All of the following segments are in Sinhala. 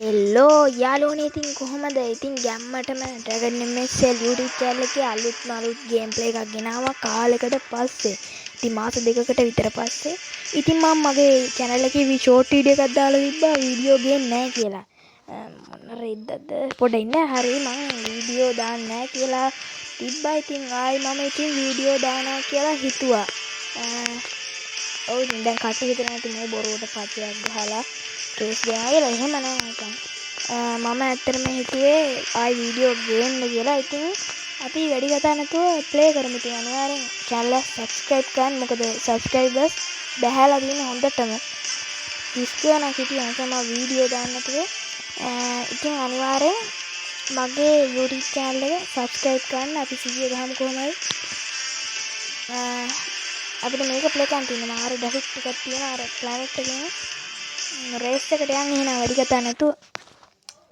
හෙල්ලෝ යාළුවනේ, ඉතින් කොහොමද? ඉතින් ගැම්මටම Dragon MSL YouTube channel එකේ අලුත්ම අලුත් ගේම් ප්ලේ එකක් ගෙනාවා කාලෙකට පස්සේ. ඉතින් මාස 2කට විතර පස්සේ. ඉතින් මම මගේ channel එකේ ෂෝට් වීඩියෝ එකක් දාලා තිබ්බා වීඩියෝ ගේන්නේ නැහැ කියලා. මොන රෙද්දද, පොඩ ඉන්න. හරි, මං වීඩියෝ දාන්නේ නැහැ කියලා තිබ්බා. ඉතින් ආයි මම ඉතින් වීඩියෝ දානවා කියලා හිතුවා. ඔව්, ඉතින් දැන් කට්ටිය හිතනවා ඉතින් මේ බොරුවට පචයක් ගහලා කේස් ගියා කියලා. එහෙම නෑ මචං. මම ඇත්තටම හිතුවේ ආයි වීඩියෝ ගේන්න කියලා. ඉතින් අපි වැඩි කතා නැතුව ප්ලේ කරමු. ඉතින් අනිවාර්යෙන් චැනල් එක සබ්ස්ක්‍රයිබ් කරන්න. මොකද සබ්ස්ක්‍රයිබර්ස් බැහැලා තියෙන හොඳටම. 30 ගණක් හිටියා මචං මම වීඩියෝ දාන්න නැතුව. ඉතින් අනිවාර්යෙන් මගේ YouTube channel එක සබ්ස්ක්‍රයිබ් කරන්න. අපි 100 ගහමු කොහොමද? අපිට මේක ප්ලේ කරන්න තියෙනවා. මාර ග්‍රැෆික් ටිකක් තියෙනවා අර ප්ලැනට් එකේම. රේස් එකට යන් එහෙනම් වැඩි කතා නැතුව.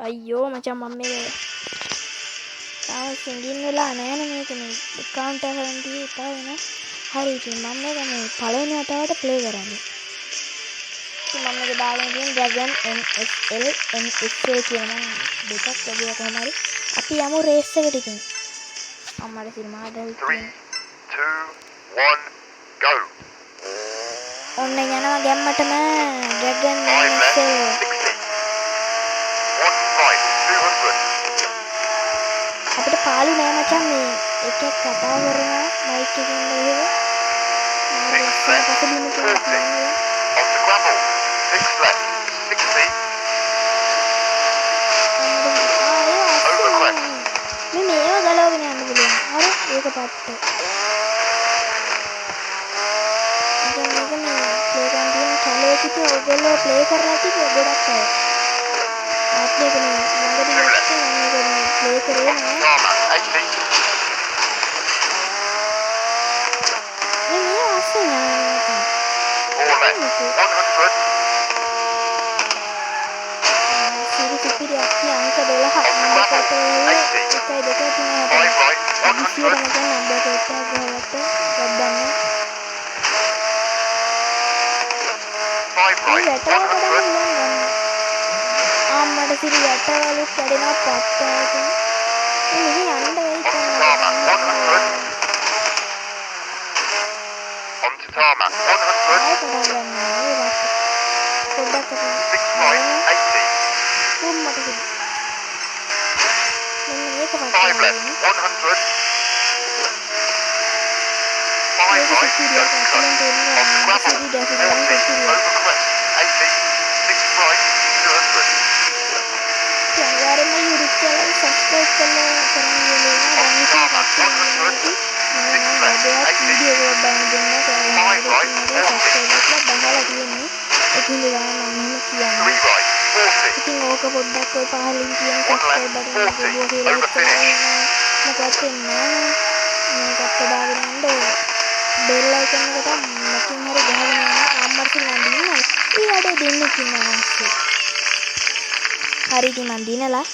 අයියෝ මචං, මම මේක තාම සිංගින් වෙලා නෑනේ. මේක මේ ඇකවුන්ට් එක හදන්න තියෙ එපා වෙනවා. හරි, ඉතින් මම මේක මේ පළවෙනි වතාවට ප්ලේ කරන්නේ. ඉතින් මම මේක දාගෙන තියෙන Dragon MSL MSA කියන මං දෙකක් වගේ කොහොම හරි. අපි යමු රේස් එකට ඉතින්. අම්මට සිනමා 3, 2, 1, go. ඔන්න යනවා ගැම්මටම Dragon 5 left, MSL. 60. 1 right, 200. අපිට පාළු නෑ මචං. මේ එකෙක් කතා කරනවා මයික් එකෙන් එහෙම. මාර ලස්සන පසුබිම තුනක් නෑ. Onto gravel, 6 left, 60. Over crest. මේ මේව ගලවගෙන යන්න පුළුවන්. අර ඒක පට්ට. ඉතින් මේක මේ ප්ලේ කරන් තියෙන කැලේක. ඉතින් ඔයගොල්ලෝ ප්ලේ කරලා ඇති ගොඩක් අය. ආත් මේක මේ ළඟදී ගත්තේ. මම මේක මේ ප්ලේ කරේ Onto නෑ. tarmac, 80. මේ මේ අස්සේ නෑ මචං. 4 left, 100. සිරි සුපිරි අක්කි අංක 12 නම්බර් කට 1 2 3 4. 5 right, 100ට 100. මචං නම්බර් ප්ලේට් එකක් ගහගත්ත ගද්දන්න. 5 මේ right, වැටවල් 100. කඩන්න පුළුවන් ගන්න. අම්මට සිරි, වැටවලුත් කැඩෙනවා. පට්ට ඉතින්. මේ මෙහෙ යන්න වෙයි Onto tarmac, 100. Onto tarmac, 100. ආයෙ පටන් ගන්නවා ඒ වට. පොඩ්ඩක් අපි 6 right, 80. අම්මට සිරි. මෙන්න මේක 5 පට්ට left, වෙන්නේ. 100. 5 මේක right, සුපිරියට don't cut. ඇතුලෙන් පේනවා. Onto gravel, සිරි ඩැෆික් නම් 40. සුපිරිය. Over crest, 80. 6 right, 200. ඉතින් අනිවාර්යෙන්ම YouTube channel subscribe කරලා කරන් ගියලා දැන් ඉතින් කට්ටිය ඉන්නවා ඇති. මම නම් වගයක් වීඩියෝ එකක් බලන් දෙන්න කරලා මගේ සබ්ස්ක්‍රයිබර්ස්ලා බහලා තියෙන්නේ. ඒක හින්දා තමයි මම මෙහෙම 3 කියන්නේ. right, 40. ඉතින් ඕක පොඩ්ඩක් ඔය පහලින් තියෙන 1 සබ්ස්ක්‍රයිබ් left, button එක 40. ඔබුවා කියලා Over ඉස්සරහ finish. මොකවත් වෙන්නේ නෑනේ. මේකත් ඔබාගෙන යන්න ඔය බෙල් අයිකන් එකට මොකකින් හරි ගහගෙන යන්න. අම්මට මං දිනනවා. ඊ අඩේ දෙන්නෙක් ඉන්නවා අස්සේ. හරි, ඉතින් මං දිනලා.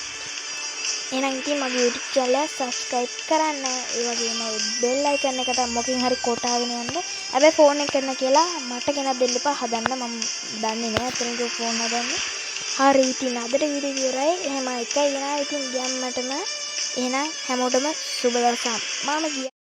එහෙනම් ඉතින් මගේ YouTube channel එක subscribe කරන්න. ඒ වගේම බෙල් අයිකන් එකට මොකකින් හරි කොටාගෙන යන්න. හැබැයි ෆෝන් එක කරන කියලා මට ගෙනත් දෙන්න එපා හදන්න. මම දන්නේ නෑ අතන ෆෝන් හදන්න. හරි, ඉතින් අදට වීඩියෝ ඉවරයි. එහෙම එකයි ගෙනාවේ ඉතින් ගැම්මටම. එහෙනම් හැමෝටම සුබ දවසක්. මම ගියා.